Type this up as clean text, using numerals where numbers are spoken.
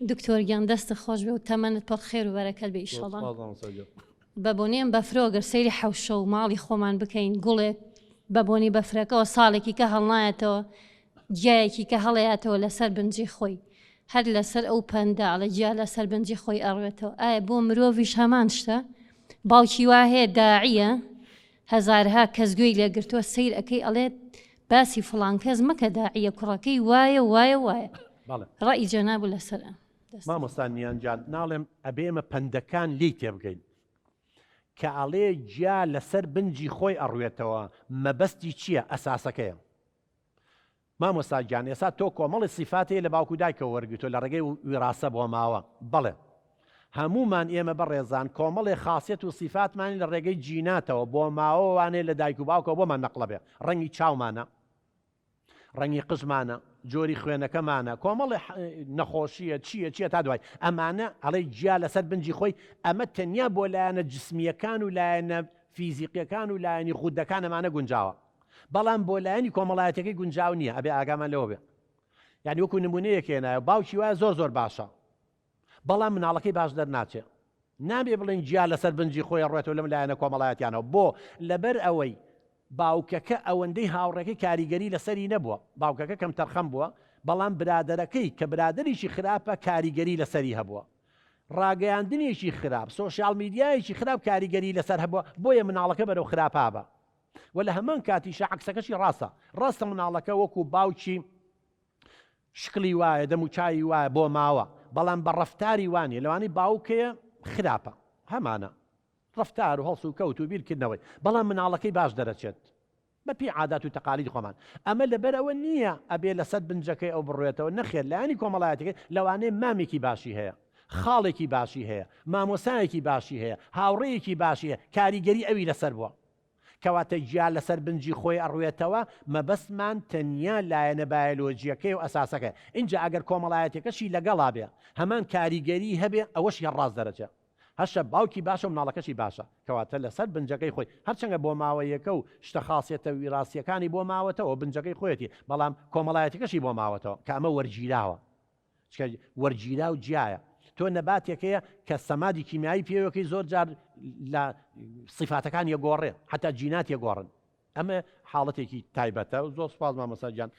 دکتۆر گیان دەستت خۆش بێ و تەمەنت پڕ خێر و بەرەکەت بێ ئیشەڵا. بە بۆنەی ئەم بەفرەوە گەر سەیری حەوشە و ماڵی خۆمان بکەین گوڵێک بە بۆنەی بەفرەکەوە ساڵێکی کە هەڵنایەتەوە گیایەکی کە هەڵەیاتەوە لەسەر بنجی خۆی هەر لەسەر ئەو پەندە ئەڵێ گیا لەسەر بنجی خۆی ئەڕوێتەوە ئایا بۆ مرۆڤیش هەمان شتە باوکی وا هەیە داعیە هەزارها کەس گوێی لێگرتووە سەیر ئەکەی ئەڵێت باسی فڵان کەس مەکە داعیە کوڕەکەی وایە وایە وایە ڕەئی جەناب لەسەر ئەم مامۆستا نیان جان ناڵێم ئەبێ ئێمە پەندەکان لێی تێبگەین کە ئەڵێ گیا لەسەر بنجی خۆی ئەڕوێتەوە مەبەستی چییە ئەساسەکەیە مامۆستا گیان ئێستا تۆ کۆمەڵی سیفات هەیە لە باوک و دایکەوە وەرگرتووە لە ڕێگەی ویڕاسە بۆ ماوە بەڵێ هەموومان ئێمە بەڕێزان کۆمەڵێ خاسیەت و سیفاتمانی لە ڕێگەی جیناتەوە بۆ ماوە وانەیە لە دایک و باوکەوە بۆمان نەقڵە بێ ڕەنگی چاومانە ڕەنگی قژمانە جۆری خوێنەکەمانە کۆمەڵێ نەخۆشیە چییە چییە تا دوای ئەمانە ئەڵێ گیا لەسەر بنجی خۆی ئەمە تەنیا بۆ لایەنە جسمیەکان و لایەنە فیزیقیەکان و لایەنی غودەکان ئەمانە گونجاوە بەڵام بۆ لایەنی کۆمەڵایەتیەکەی گونجاو نییە ئەبێ ئاگامان لەوە بێ یعنی وەکو نمونەیەک هێنایە باوکی وایە زۆر زۆر باشە بەڵام مناڵەکەی باش دەرناچێ نابێ بڵێن گیا لەسەر بنجی خۆی ڕێتەوە لەم لایەنە کۆمەڵایەتیانەوە بۆ لەبەر ئەوەی باوکەکە ئەوەندەی هاوڕێکەی کاریگەری لەسەری نەبووە باوکەکە کەم تەرخەم بووە بەڵام برادەرەکەی کە برادەریشی خراپە کاریگەری لەسەری هەبووە ڕاگەیاندنێکی خراپ سۆشیال میدیایەکی خراپ کاریگەری لەسەر هەبووە بۆیە مناڵەکە بەرەو خراپا بە وە لە هەمان کاتیشا عەکسەکەشی ڕاستە ڕاستە مناڵەکە وەکو باوکی شکڵی وایە دەم و چاوی وایە بۆ ماوە بەڵام بە ڕەفتاری وانە لەوانەی باوکەیە خراپە هەمانە ڕەفتار و هەڵس و کەوت و بیرکردنەوەی بەڵام مناڵەکەی باش دەرەچێت بە پێی عادات و تەقالید خۆمان ئەمە لەبەر ئەوە نییە ئەبێ لەسەر بنجەکەی ئەو بڕوێتەوە نەخێر لایەنی کۆمەڵایەتەکەی لەوانەیە مامێکی باشی هەیە خاڵێکی باشی هەیە مامۆسایەکی باشی هەیە هاوڕێیەکی باشی هەیە کاریگەری ئەوی لەسەر بووە کەواتە گیا لەسەر بنجی خۆی ئەڕوێتەوە، مەبەستمان تەنیا لایەنە بایەلۆجییەکەی و ئەساسەکەیە، ئینجا ئەگەر کۆمەڵایەتیەکەشی لەگەڵا بێ هەمان کاریگەری هەبێ ئەوەشی هەر ڕاست دەرەچێ. هەشە باوکی باشە و مناڵەکەشی باشە، کەواتە لەسەر بنجەکەی خۆی، هەرچەندە بۆماوەیەکە و شتە خاسیەتە ویراسییەکانی بۆ ماوەتەوە بنجەکەی خۆیەتی، بەڵام کۆمەڵایەتیەکەشی بۆ ماوەتەوە کە ئەمە وەرگیراوە. چونکە وەرگیراو جیایە. تۆ نەباتێک هەیە کە سەمادی کیمیایی پێوەکەی زۆر جار لە سیفاتەکان یەگۆڕێ حتا جینات یەگۆڕن ئەمە حاڵەتێکی تایبەتە زۆر سپاس مامۆستا گیان.